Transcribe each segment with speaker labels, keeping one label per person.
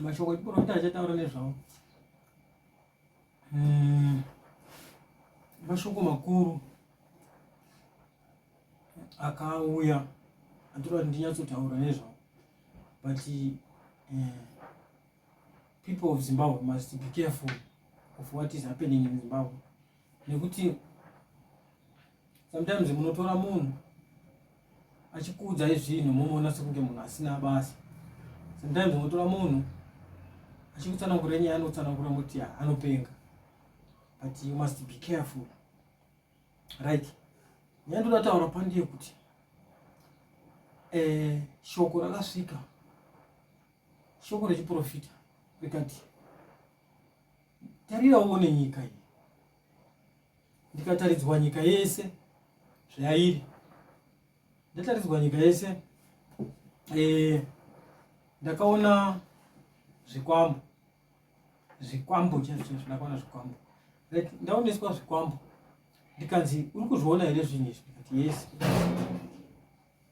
Speaker 1: Mashoko echiprofita achataura nezvawo mashoko makuru akauya andinoda kuti ndinyatsotaura nezvawo, but people of Zimbabwe must be careful of what is happening in Zimbabwe, nekuti sometimes munotora munhu achikuudzai zvinhu, momuona sekunge munhu asina basa. Sometimes munotora munhu achikutsanangurira nyaya, anotsanangura, muti anopenga, but you must be careful, right? Nyaya ndoda taura pandiye kuti shoko rakasvika, shoko rechiprofita, rikati, "Tarira uone nyika iyi." Ndikataridzwa nyika yese zvayairi. Ndataridzwa nyika yese, ndakaona zvikwambo, zvikwambo chaizvo chaizvo. Ndakaona zvikwambo, right? Ndaoneswa zvikwambo, ndikanzi, "Uri kuzviona here zvinhu izvi?" Ndikati, "Yes."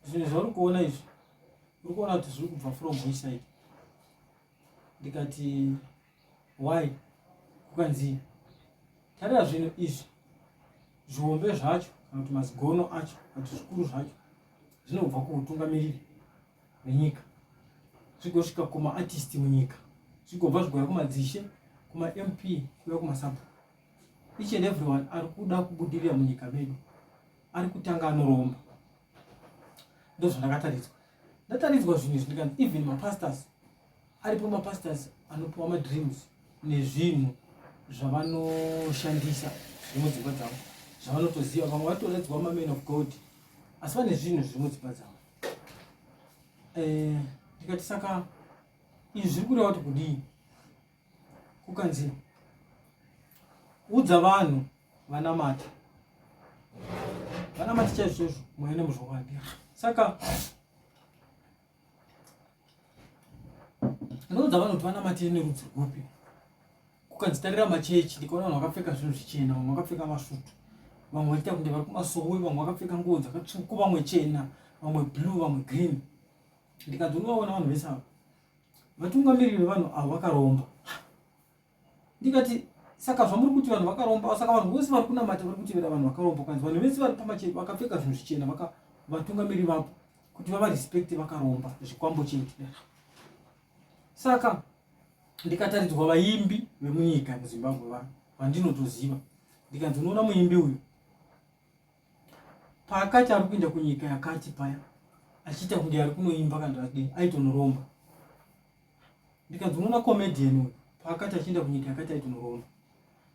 Speaker 1: "Zvinhu zvauri kuona izvi, uri kuona kuti zviri kubva from which side?" Ndikati, "Why?" Kukanzi, "Tarira zvinhu izvi, zvihombe zvacho kana kuti mazigono acho kana kuti zvikuru zvacho zvinobva kuutungamiriri hwenyika, zvigosvika kumaartist munyika, zvigobva zvigouya kumadzishe, kumaMP, kuuya kumasabhuku. Each and everyone ari kuda kubudirira munyika medu ari kutanga anoromba." Ndo zvandakataridzwa. Ndataridzwa zvinhu izvi, ndikanzi even mapastors aripo, mapastors anopiwa madreams nezvinhu zvavanoshandisa zviri mudzimba dzavo, zvavanotoziva. Vamwe vatoredzwa mamen of God, asi vane zvinhu zviri mudzimba dzavo. Ndikati, "Saka izvi zviri kureva kuti kudii?" Kukanzi, "Udza vanhu vanamata, vanamati chaizvo chaizvo, mweya nemuzvokwadi." Saka ndinoudza vanhu kuti vanamati nerudzi rwupi? Kukanzi, "Tarira machechi." Ndikaona vanhu vakapfeka zvinhu zvichena, vamwe vakapfeka masutu, vamwe vachiita kunge vari kumasowe, vamwe vakapfeka nguo dzakatsvuku, vamwe chena, vamwe blue, vamwe green. Ndikanzi, "Unovaona vanhu vese ava? Vatungamiriri vevanhu ava vakaromba." Ndikati, "Saka zvamuri kuti vanhu vakaromba, saka vanhu vose vari kunamata vari kutevera vanhu vakaromba?" Kanzi, "Vanhu vese vari pamachechi vakapfeka zvinhu zvichena, vatungamiriri vapo kuti vavarespect vakaromba, zvikwambo chete." Saka ndikataridzwa vaimbi vemunyika muZimbabwe vandinotoziva. Ndikanzi, "Unoona muimbi uyu, paakati ari kuenda kunyika yakati paya, achiita kunge ari kunoimba kana adii, aitonoromba." Ndikanzi, "Unoona comedian uyu, paakati achienda kunyika yakati, aitonoromba."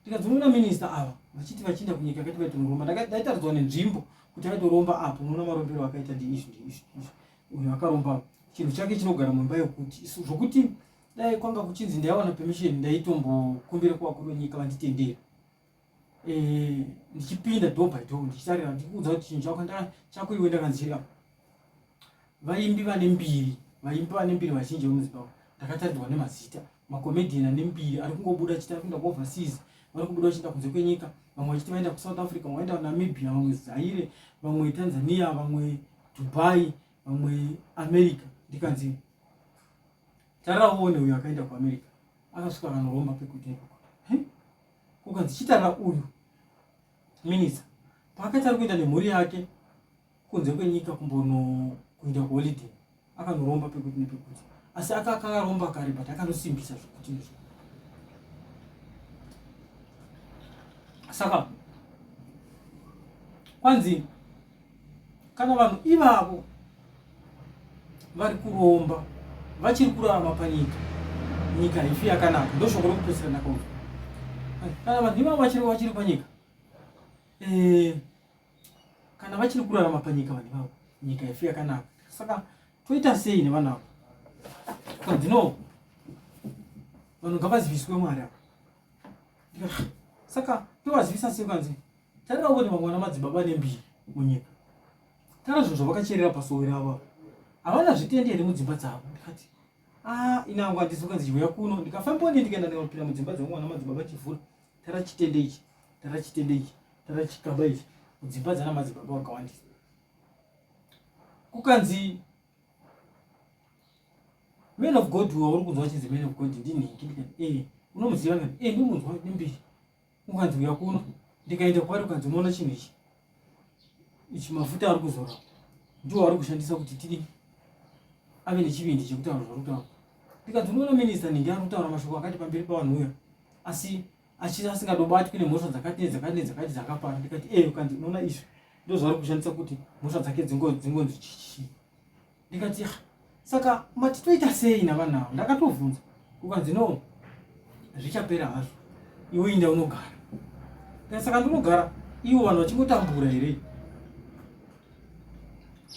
Speaker 1: Ndikanzi, "Unoona minista ava, vachiti vachienda kunyika yakati, vaitonoromba." Ndaitaridzwa nenzvimbo kuti aitoromba apo. Unoona marombero akaita, ndiizvi, ndiizvi, izvi. Uyu akaromba, chinhu chake chinogara mumba yokuti zvokuti dai kwanga kuchinzi ndaiwana permission, ndaitombokumbira kuvakuru venyika vanditendera ndichipinda door by door, ndichitarira, ndichikuudza kuti chinhu chako chako iwe. Ndakanzi apa vaimbi vane mbiri, vaimbi vane mbiri vazhinji vemuZimbabwe, ndakataridzwa nemazita, macomedian ane mbiri ari kungobuda achiti ari kuenda kuoverseas, vari kubuda vachienda kunze kwenyika, vamwe vachiti vaenda kuSouth Africa, vamwe vaenda kuNamibia, vamwe Zaire, vamwe Tanzania, vamwe Dubai, vamwe America. Ndikanzi, "Tarira uone uyu akaenda kuAmerica, akasvika akanoromba pekuti nepakuti." Kukanzi, "Chitarira uyu minista, paakati ari kuenda nemhuri yake kunze kwenyika kumbono kuenda kuholiday, akanoromba pekuti nepekuti, asi akakaromba kare, but akanosimbisa zvokuti nezvo." Saka kwanzi kana vanhu ivavo vari kuromba vachiri kurarama panyika, nyika haifi yakanaka. Ndoshoko rokupedzisira ndakauzwa. Kana vanhu ivavo vachiri panyika, kana vachiri kurarama panyika vanhu ivavo, nyika haifi yakanaka. Saka toita sei nevanhu avo? Kanzi, "No, vanhu ngavaziviswe Mwari avo." Saka tovazivisa sei? Kanzi, "Tarira uone vamwe vana madzibaba nembiri munyika, tara zvinhu zvavakacherera pasowe ravo, havana zvitende here mudzimba dzavo?" Ndikati, "A, inangu handisi." Kanzi, "Chiuya kuno." Ndikafamboni, ndikaenda, ndikapinda mudzimba dzevamwe vana madzibaba, chivhura, tara chitende ichi, tara chitende ichi, tara chikaba ichi, mudzimba dzana madzibaba vakawandisa. Kukanzi, Man of God wauri kunzwa achinzi man of God ndinhingi. Ndikati eh, unomuziva? Ndikati eh, ndomunzwa nembiri. Ukanzi uya kuno, ndikaenda kwaari, ukanzi unoona chinhu ichi ichi, mafuta ari kuzora ndiwo ari kushandisa kuti tidi ave nechivindi chekutaura zvaari kutaura. Ndikati unoona minista nhingi ari kutaura mashoko akati pamberi pavanhu uya, asi asingadobatwi nemhosva dzakati nedzakati nedzakati dzakapara. Ndikati eh, ukanzi unoona izvi ndo zvaari kushandisa kuti mhosva dzake dzingonzi chichi. Ndikati saka mati toita sei navanhu ava? Ndakatovhunza, ukanzi no, zvichapera hazvo, iwe inda unogara. Saka ndinogara ivo vanhu vachingotambura here?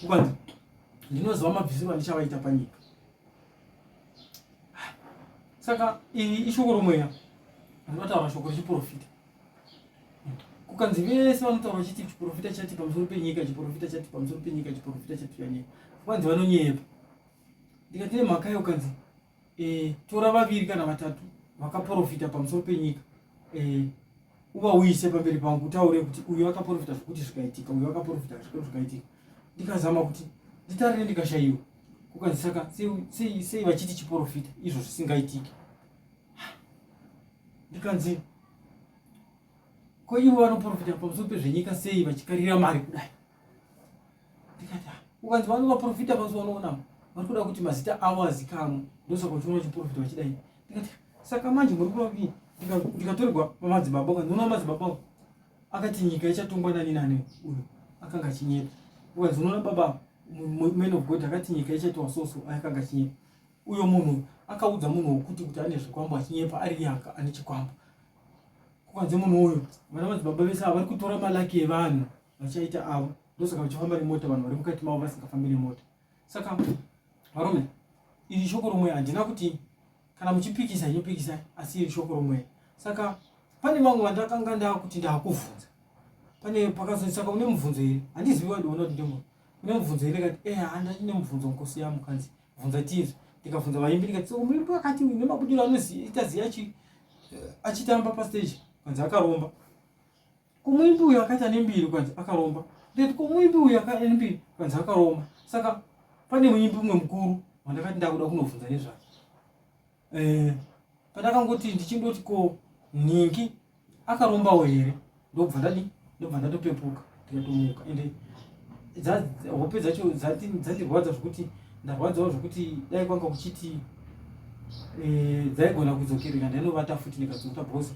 Speaker 1: Ukanzi ndinoziva mabvisiro andichavaita panyika. Saka iri ishoko romweya rinotaura shoko rechiprofita. Kukanzi vese vanotaura vachiti chiprofita chati pamusoro penyika, chiprofita chati pamusoro penyika, chiprofita chati panyika, kukanzi vanonyepa. Ndikati nemhaka iyo? Ukanzi e, tora vaviri kana vatatu vakaprofita pamusoro penyika, e, uvauyise pamberi pangu, utaure kuti uyu akaprofita zvokuti zvikaitika, uyu akaprofita zvikaitika. Ndikazama kuti nditarire, ndikashayiwa. Kukanzi saka sei, sei vachiti chiprofita izvo zvisingaitiki? Ndikanzi ko ivo vanoprofita pamusoro pezvenyika sei vachikarira mari kudai? Ndikati ukanzi vanovaprofita pamusoro vanoona vari kuda kuti mazita avo azikamwe, ndosaka uchiona vachiprofita vachidai. Ndikati saka manje muri kuva ndikatorerwa madzibaba, ukanzi unoona madzibaba akati nyika ichatongwa nani nani, uyu akanga achinyepa. Ukanzi unoona baba man of God akati nyika ichaitwa soso, akanga achinyepa. Uyo munhu akaudza munhu wokuti kuti ane zvikwambo, achinyepa, ari iye ane chikwambo. Kukanzi munhu uyu, vana madzibaba vese ava vari kutora malaki evanhu vachaita avo, ndosaka vachifamba nemota, vanhu vari mukati mavo vasingafambi nemota. Saka varume, iri shoko romweya. Handina kuti kana muchipikisa inopikisa, asi iri shoko romweya. Saka pane vamwe vandakanga ndakuti ndakuvhunza, pane pakazoti saka une mubvunzo here? Handizivi wadiona kuti ndimo une mubvunzo here? Kati eh, handachine mubvunzo nkosi yamu. Kanzi bvunza tizwe. Ndikabvunza vaimbi, ndikati so muimbi akati nemabudiro anoita ziya achitamba pastage, kanzi akaromba. Kumuimbi uyu akati ane mbiri, kwanzi akaromba. Ndikati kumuimbi uyu ane mbiri, kwanzi akaromba. Saka pane muimbi umwe mukuru wandakati ndakuda kunovhunza nezvake. Eh, pandakangoti ndichindoti ko nhingi akarombawo here, ndobva ndadi ndobva ndatopepuka, ndikatomuka. Ende hope dzacho dzandirwadza zvokuti ndarwadzawo zvokuti dai kwanga kuchiti eh, dzaigona kudzokereka ndainovata futi ndikadzoka, because